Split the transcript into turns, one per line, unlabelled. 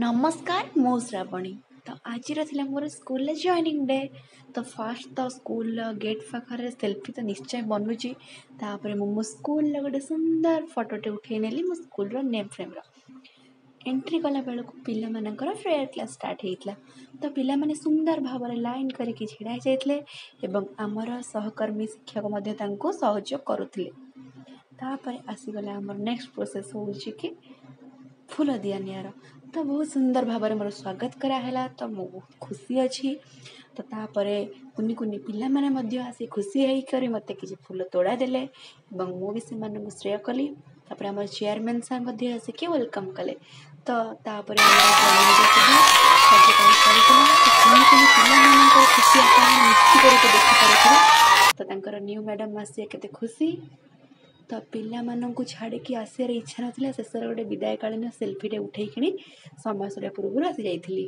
ନମସ୍କାର, ମୁଁ ଶ୍ରାବଣୀ। ତ ଆଜିର ଥିଲା ମୋର ସ୍କୁଲରେ ଜଏନିଂ ଡେ। ତ ଫାର୍ଷ୍ଟ ତ ସ୍କୁଲର ଗେଟ୍ ପାଖରେ ସେଲ୍ଫି ତ ନିଶ୍ଚୟ ବନୁଛି। ତାପରେ ମୁଁ ମୋ ସ୍କୁଲର ଗୋଟେ ସୁନ୍ଦର ଫଟୋଟେ ଉଠେଇ ନେଲି ମୋ ସ୍କୁଲର ନେମ୍ ଫ୍ରେମ୍ର। ଏଣ୍ଟ୍ରି କଲା ବେଳକୁ ପିଲାମାନଙ୍କର ପ୍ରେୟାର୍ କ୍ଲାସ୍ ଷ୍ଟାର୍ଟ ହେଇଥିଲା। ତ ପିଲାମାନେ ସୁନ୍ଦର ଭାବରେ ଲାଇନ୍ କରିକି ଛିଡ଼ା ହେଇଯାଇଥିଲେ ଏବଂ ଆମର ସହକର୍ମୀ ଶିକ୍ଷକ ମଧ୍ୟ ତାଙ୍କୁ ସହଯୋଗ କରୁଥିଲେ। ତାପରେ ଆସିଗଲା ଆମର ନେକ୍ସଟ ପ୍ରୋସେସ୍ ହେଉଛି କି ଫୁଲ ଦିଆ ନିଆର। ତ ବହୁତ ସୁନ୍ଦର ଭାବରେ ମୋର ସ୍ୱାଗତ କରାହେଲା, ତ ମୁଁ ବହୁତ ଖୁସି ଅଛି। ତ ତାପରେ କୁନି କୁନି ପିଲାମାନେ ମଧ୍ୟ ଆସି ଖୁସି ହେଇକରି ମୋତେ କିଛି ଫୁଲ ତୋଡ଼ା ଦେଲେ ଏବଂ ମୁଁ ବି ସେମାନଙ୍କୁ ଶ୍ରେୟ କଲି। ତାପରେ ଆମର ଚେୟାରମ୍ୟାନ୍ ସାର୍ ମଧ୍ୟ ଆସିକି welcome କଲେ। ତ ତାପରେ ଆମର କାର୍ଯ୍ୟକ୍ରମ ସରିଗଲା। ତ କୁନି କୁନି ପିଲାମାନଙ୍କର ଖୁସି ଆପଣ ନିଶ୍ଚିତ ରୂପେ ଦେଖିପାରୁଥିବେ। ତ ତାଙ୍କର ନ୍ୟୁ ମ୍ୟାଡ଼ାମ୍ ଆସିବେ କେତେ ଖୁସି। ତ ପିଲାମାନଙ୍କୁ ଛାଡ଼ିକି ଆସିବାର ଇଚ୍ଛା ନଥିଲା। ଶେଷରେ ଗୋଟେ ବିଦାୟକାଳୀନ ସେଲ୍ଫିଟେ ଉଠେଇକିଣି ସମୟ ସରିବା ପୂର୍ବରୁ ଆସିଯାଇଥିଲି।